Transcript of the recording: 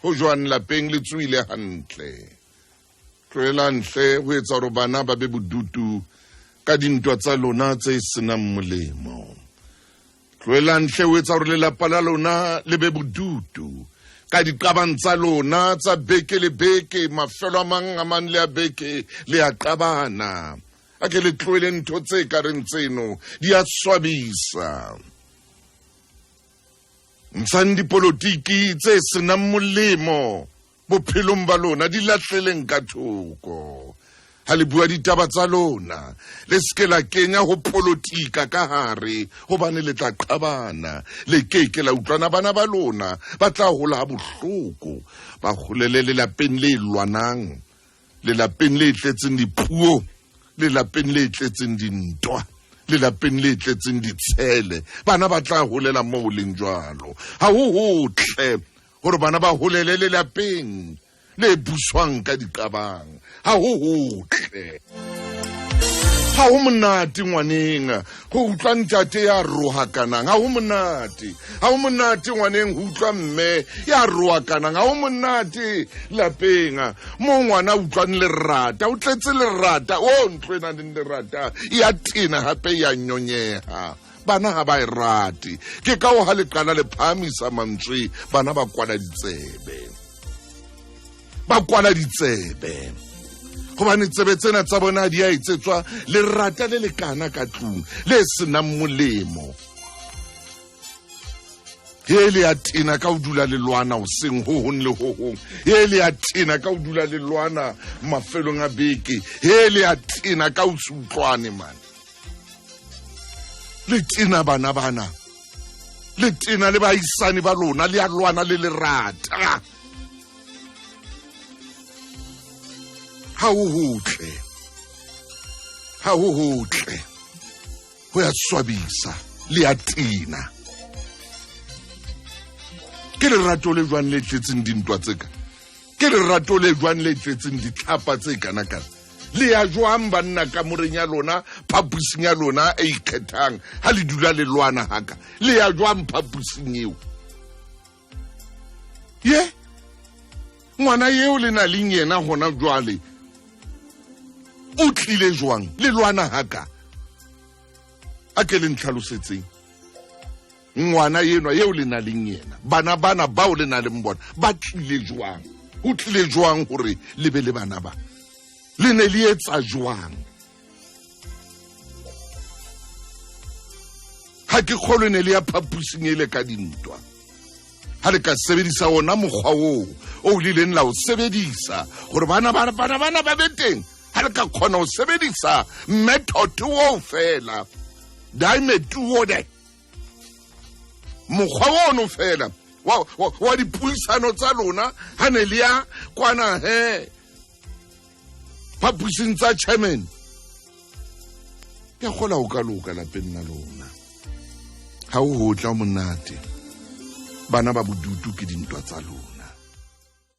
Ho jwang lapeng le tsoile hantle? Tlohelang hle ho etsa hore bana ba be bodutu ka dintwa tsa lona tse senang molemo. Tlohelang hle ho etsa hore lelapa la lona le be bodutu ka diqabang tsa lona tsa beke le beke, mafelo a mang a mang le a beke le a qabana. A ke le tlohele ntho tse ka reng tseno, di a swabisa. Ntshang dipolotiki tse senang molemo bophelong ba lona, di lahleleng ka thoko. Ha le bua ditaba tsa lona, le seke la kenya ho politika ka hare, hobane le tla qabana, le keke la utlwana. Bana ba lona ba tla hola ha bohloko, ba holele lelapeng le lwanang, lelapeng le tletseng dipuo, lelapeng le tletseng dintwa, lelapeng le tletseng ditshele. Bana ba tla holela moo leng jwalo. Ha ho hotle hore bana ba holele lelapeng le buswang ka diqabang. Ha ho hotle, ha ho monate ngwaneng ho utlwa ntate ya rohakanang. Ha ho monate, ha ho monate ngwaneng ho utlwa mme ya rohakanang. Ha ho monate lapeng mo ngwana utlwang lerata, o tletse lerata, o ntlo e nang le lerata ya tena hape ya nyonyeha. Bana ha ba e rate. Ke ka o ha le qala le phahamisa mantswe, bana ba kwala ditsebe, ba kwala ditsebe, hobane tsebe tsena tsa bona di a etsetswa lerata le lekana ka tlung le senang molemo. He le ya tena ka ho dula le lwana hoseng ho hong le ho hong, he le ya tena ka ho dula le lwana mafelong a beke, he le ya tena ka ho se utlwane mane. Le tena bana bana, le tena le baahisane ba lona, le a lwana le lerata. Ha ho hotle, ha ho hotle, ho ya swabisa, le ya tena. Ke lerato le jwang le tletseng dintwa tse ka? Ke lerato le jwang le tletseng ditlhapa tse kana kana? Le ya jwang banna kamoreng ya lona, phapusing ya lona e ikgethang, ha le dula le lwana haka? Le ya jwang phapusing eo? Ye ngwana eo le na leng yena hona jwale o tlile jwang le lwana haka? A ke le ntlhalosetseng. Ngwana enwa eo le na leng yena, bana bana bao le na leng bona ba tlile jwang? Ho tlile jwang hore le be le bana ba? Le ne le etsa jwang? Ha ke kgolwe ne le ya phapusing e le ka dintwa. Ha le ka sebedisa ona mokgwa oo o le ileng la o sebedisa hore bana bana bana bana ba be teng, ha le ka kgona ho sebedisa method oo fela, dimetuode mokgwa ono fela wa dipuisano tsa lona ha ne le ya kwana he phapusing tsa chairman, ke kgola ho ka loka lapeng la lona. Ha ho hotla monate, bana ba bodutu ke dintwa tsa lona.